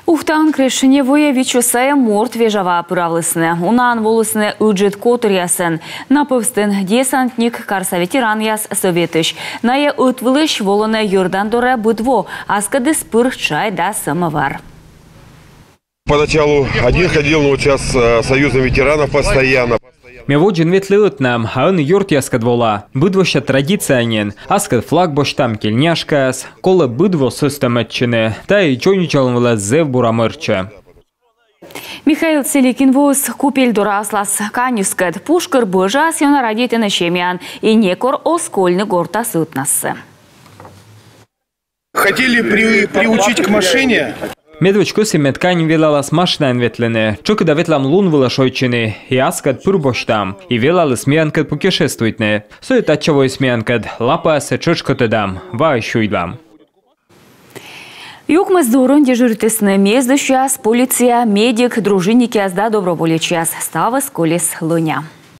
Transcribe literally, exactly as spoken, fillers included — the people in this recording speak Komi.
Ухтаын Крешене войвыв сайӧ морт вежаваӧ пыравлісны. Унаӧн волісны ыджыд котыръясӧн. На пӧвстын «Десантник», карса ветеранъяс, советысь. Найӧ ӧтвылысь волӧны Йӧрдан дорӧ быд во. Аскӧдыс пыр чай да самӧвар. Поначалу один ходил, но вот сейчас э, союзом ветеранов постоянно. Ме водзын ветлі ӧтнам, а ӧні ёртъяскӧд вола. Быд восьса традиция нин. Аскӧд флаг босьтам, тельняшкаяс. Колӧ быд во сӧстӧммӧдчыны. Тайӧ дзоньвидзалун вылӧ зэв бура мӧрччӧ. Михаил Селикин воис Купель дорӧ аслас каньыскӧд. Пушкыр бӧжас ёна радейтӧны семьяӧн и некор оз кольны гортас ӧтнассӧ. Хотели при- приучить к машине. Медводз кӧсйим, мед кань велалас машинаӧн ветлыны. Тшӧкыда ветлам лун вылӧ шойччыны. И аскӧд пыр босьтам. И велаліс миянкӧд путешествуйтны. Сійӧ татчӧ воис миянкӧд. Лапаяссӧ тшӧтш кӧтӧдам. Ваӧ сюйлам. Юкмӧс дорын дежуритісны мездысьяс, полиция, медик, дружинникъяс да доброволечьяс. Ставыс колис лӧня.